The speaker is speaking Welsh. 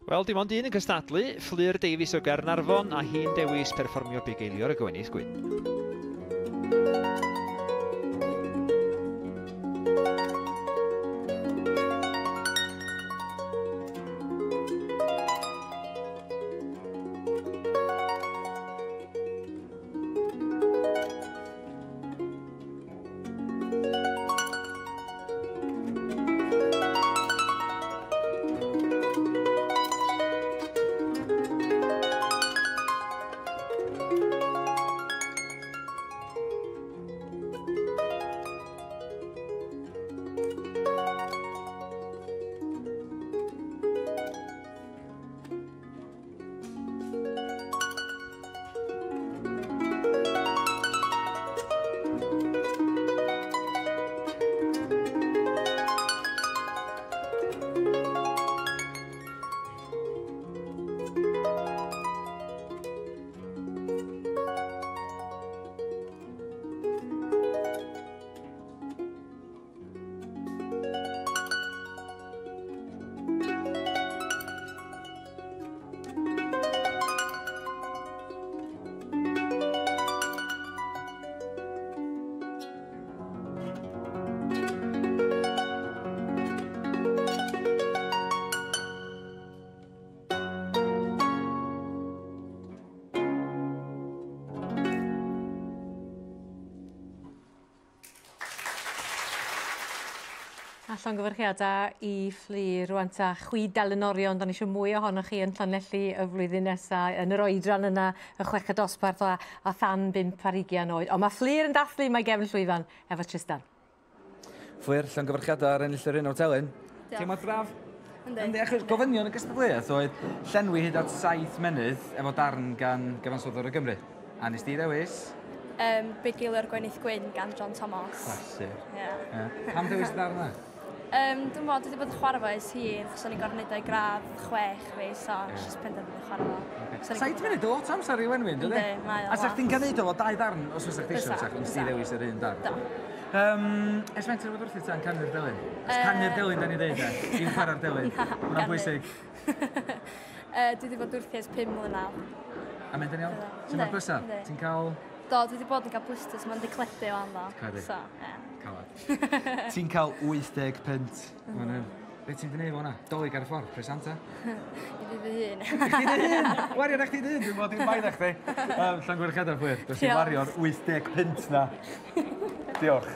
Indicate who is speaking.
Speaker 1: Wel, dim ond un yn cystadlu, Fflur Davies o Gaernarfon, a hi'n dewis perfformio Bugeilio'r y Gwenith Gwyn.
Speaker 2: A llongyfarchiadau i Fflur rŵan ta, chwi delynorion, da ni eisiau mwy ohonoch chi yn Llanelli y flwyddyn nesaf, yn yr oedran yna, y chweched dosbarth a than 25 oed. Ond mae Fflur yn dathlu mae gefn llwyfan efo Tristan.
Speaker 3: Fflur, llongyfarchiadau ar ennill yr un o'r telyn. Teimlad braf?
Speaker 4: Yndi.
Speaker 3: Yndi, achos gofynion y gystadleuaeth oedd llenwi hyd at 7 munud efo darn gan gyfansoddwr o Gymru. A nes di ddewis?
Speaker 4: Bugeilio'r Gwenith Gwyn gan John Thomas.
Speaker 3: Clasur.
Speaker 4: Ie.
Speaker 3: Yeah. Pam dewis y darn yna?
Speaker 4: Dwi'n meddwl, dwi wedi bod yn chwarae fo ers hir, achos o'n i'n gorfod wneud o i gradd 6 fi, so yeah. Jyst penderfynu chwarae fo.
Speaker 3: Okay.
Speaker 4: So
Speaker 3: 7 munud, o lot o amser i wenwyn, dydy?
Speaker 4: Yndi, mae o
Speaker 3: A sa
Speaker 4: lot.
Speaker 3: chdi'n cael neud o fo 2 ddarn, os fysa chdi eisiau,
Speaker 4: Fysa,
Speaker 3: sa chdi ddewis yr un darn.
Speaker 4: Do.
Speaker 3: Ers faint ti'n bod wrthi ta'n canu'r delyn? Os canu'r delyn, da ni'n deud, e? Dim chwarae'r delyn. Hwnna'n bwysig.
Speaker 4: Dwi wedi bod wrthi ers 5 mlynedd.
Speaker 3: A mynd yn iawn? Ti'n
Speaker 4: Yndi,
Speaker 3: cael blysau?
Speaker 4: yndi.
Speaker 3: Ti'n cael...
Speaker 4: Do, dwi wedi bod yn cael blisters, mae'n decledu o'n ddo.
Speaker 3: Cledu.
Speaker 4: So, ie.
Speaker 3: Calad. Ti'n cael 80 punt. Be ti'n gwneud efo hwnna? Dolig ar y ffordd, presanta?
Speaker 4: I fi fy hun.
Speaker 3: Chdi dy hun! Wario na chdi dy hun, dwi'n bod i'n bai na chdi. Llongyfarchiadau, Fflur. Dwi'n
Speaker 4: Diolch.
Speaker 3: wario'r 80 punt na. Diolch.